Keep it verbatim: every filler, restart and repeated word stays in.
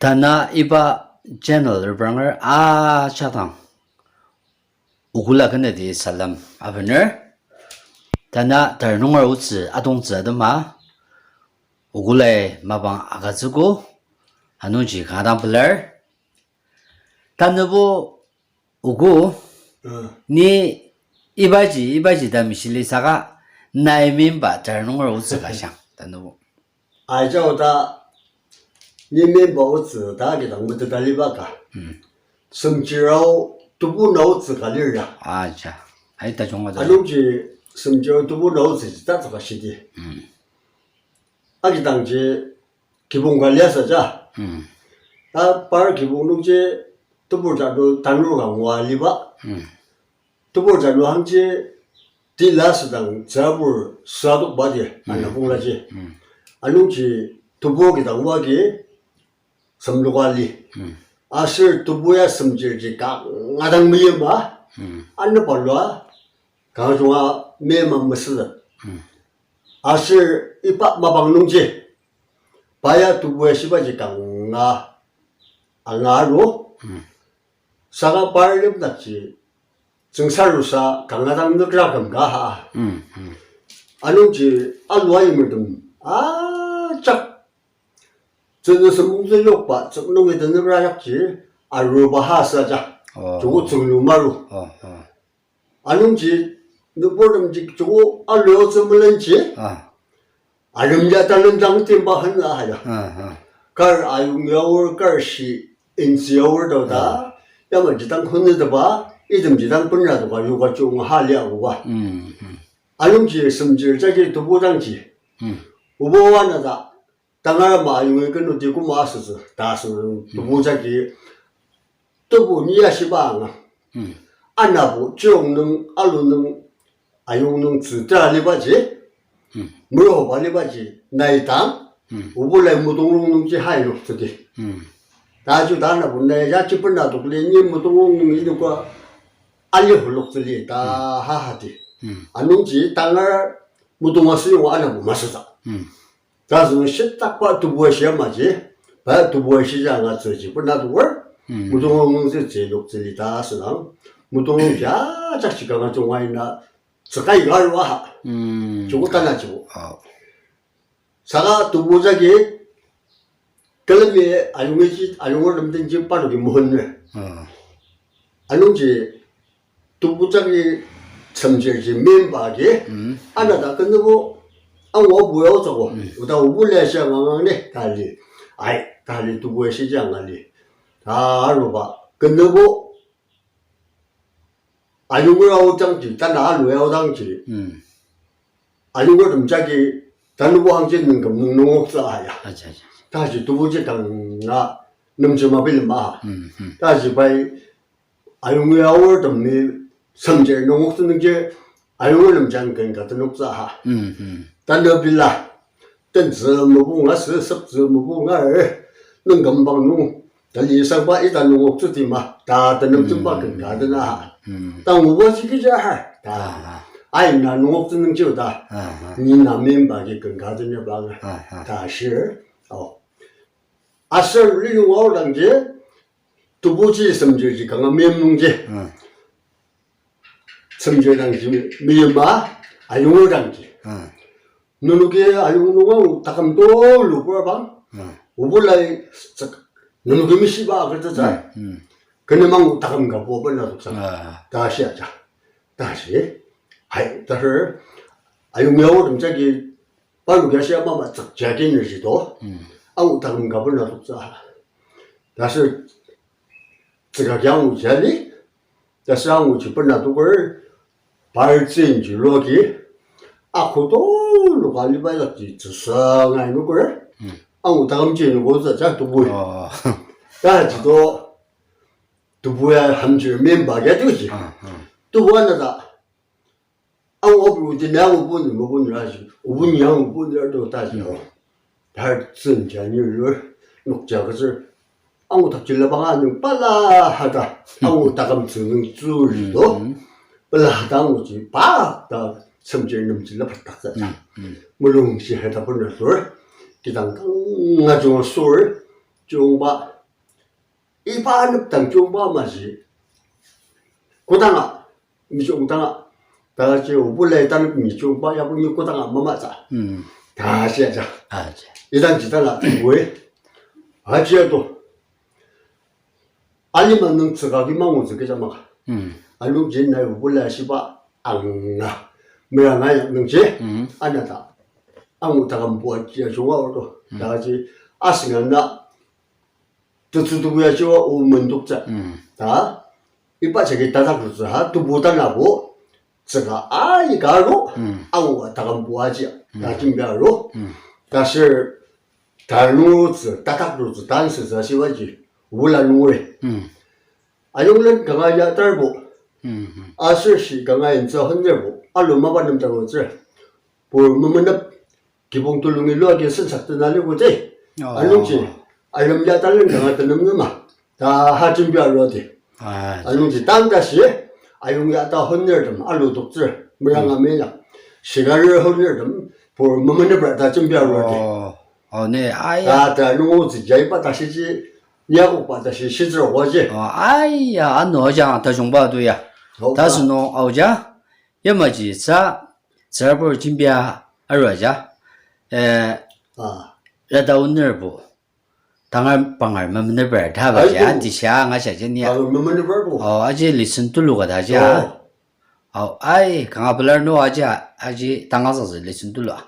Tanü iba channel repranger ajak dang okula kenedi salem abener. Tanü tar nunger otsü atongtsü atema okulai mapang agütsüogo, anungji kanga dang pelar. Tanübo ogo, ni ibaji, ibaji ta mishili saka nai memba tar nunger otsü ka shang, tanübo. Aija oda, ni memba otsü ta kidang meteta liba ka. Semchirao tebu na otsü ka lir ya. Aja. Ai tajung aja. Anungji semchirao tebu na otsü ji ta tsüka shidi. Akidangji kibong ka liasü ja. Ta par kibong nungji tebur jadu tanur ka ngua liba. Tebur jadu hangji tila südang tsürabur süadokba ji, ana pongla ji. Anungji tebur kidang oa agi semloka li. Aser tebu ya semchir ji kanga dang meyima, ana palua kanga junga meyima mesütet. Aser iba mapang nungji, pa ya tebu ya shibaji kanga anga aru. Saka par lemdakji tsüngsarusa kanga dang nükra küm ka ha. Anungji alua yimertem ajak tsünü sempongtsü yokba tsük nungi tenükra yakji aruba ha süa ja. Joko tsünglu maru. Anungji nüburtemji joko alu otsü melenji arem ya talentang timba hen a ya. Kar ayong yaor, kar shi insi yaor ta ta, yamaji dang hunüteba, itemji dang benra toka yoka jung ha lia oba. Anungji semchir jagi tebu dangji, oba wana ta, tangar ama ayongi kenoti koma asütsü ta asü tebu jagi, tebu ni ya shiba anga. Anabo chiyong nung, alu nung, ayong nung tsü tera libaji, meroba libaji, nai dang, obulai mutongrong nungji hai noktsüdi. Ta ju ta anabo nai ya ji bena tokli ni mutongrong nung inoka ali holoktsüli ta ha hadi. Anungji tangar mutong asüyong anabo masütsü. Ta sünung shitakba tebu ashi amaji, pa tebu ashija angatsüji bena toker, mutongrong nungji tsü noktsüli ta asüdang, mutongrong ja jakji kanga junga ina tsükai ka arua ha. Joko tanajibo. Saka tebu jagi, külemi ayongi ji, ayongertem denji parnoki muhunre. Anungji tebu jagi semchirji memba agi, ana ta kenübo, angu abu ya otsüko, oda obu lia shia ngangang ne, tali. Ai, tali tebu ya shija angali. Ta aruba, kenübo, ayonger aodangji, tanü alu ya aodangji. Ayonger temjagi, tanübo angji nüngküm nung nungoktsü aya. Taji tebuji kanga nemji mabilema. Taji pai ayonger aortemi semchir nungoktsü nungji ayonger nemji ken ka tenoktsü ha. Tanü bila, tentsü mopung asü, septsü mopung ar, nüngküm bang nung, tali sangba ita nungoktsüdi ma, ta tenem temba ken ka tena ha. Tanguba ji kecha ha, ta. Aina nungoktsü nungji ta. Ni na memba ji ken ka tena bang. Ta shir. Aser liyong aodangji, tebuji semchirji kanga mem nungji. Semchir dangji meyima, ayonger dangji. Nenoki ayong nunga taküm tulu pur bang. Obulai tsük, nenoki mishiba agütsütsü. Kü nemang taküm ka pur bena toksa. Ta shia ja. Ta shi. Hai, ta her. Ayong yaotem jagi parnok ya shia mama tsük jagi energy to. Angu taküm ka bena toksa. Ta shi tsüka ki angu jali. Ta shi anguji bena toker. Par tsünji loki. Ako tulu ka liba yakji tsüsa ngai noker. Angu takümji noko tsü ja tebui. Ta ji to. Tebu ya hamjir memba ya tuji. Tebu ana ta. Angu obu tena angu bun, mobun raji. Obun ya angu bun ya to ta ji. Tar tsün ja ni lur, nok ja kütsür. Angu takji la banga nung pala hata. Angu taküm tsü nung tsü ji to. Pala hata anguji pa ta semchir nemji la patak tsü. Mulung shi hata bun lur. Kidang kanga junga sur. Jungba. Iba anepdang jungba maji. Kodanga, mijung danga. Taji obulai tanep mijungba yabo ni kodanga mamatsü. Mm. Taji aja. Aji. Idangji tala, oi. Aji ato. Alima nung tsüka ki mangutsü kecha maka. Mm. Anungji nai obulai shiba anga. Meranga ya nungji. Mm. Anata. Angu takam bua jia junga oto. Mm. Taji asinga na. Tetsü tebu ya jiwa o mendoktsü. Mm. Ta, iba jagi tatak rutsü ha, tebu tanabo, tsüka aika ro, Mm. aoa takam bua jia, Mm. ta jembia ro. Mm. Taser, tanur tsü, tatak rutsü, tansü sa shiwaji, wula nungre. Mm. Ayonglen kanga ya tarbo. Mm, mm. Aser shi kanga intsü honderbo, alu mapa nem tarutsü. Pur memenep, kibong tulungi lua ki sensak tena liku te. Oh. Anungji, ayom ya talen kanga tenem nema. Ta ha jembia ro te. Ah, anungji tang ta shi, ayong ya ta hondertem, alu doktsür, meranga Mm. mena. Shigari hondertem, pur memenep ra ta jembia ro te. Oh. Oh, ne, aya. Ta, ta, nungu zi jai pa ta shi ji, nya ko pa ta shi, shi zero wa ji. Oh, aya, ano aja, ta jungba tu ya. Oh, ta ta. Seno, aoja, yamaji, sa, tsürabur jembia, arua ja. Eh, Ah. Rada unerbo. Tangar pangar memeneper, ta ba ja, Aibo. Ti sha, nga sha ji ni ya. Pangar memeneper bo. Oh, aji listen tulu ka ta ja. Oh. Oh, ai, kanga pelar no aji, aji tanga sangsi listen tulu a.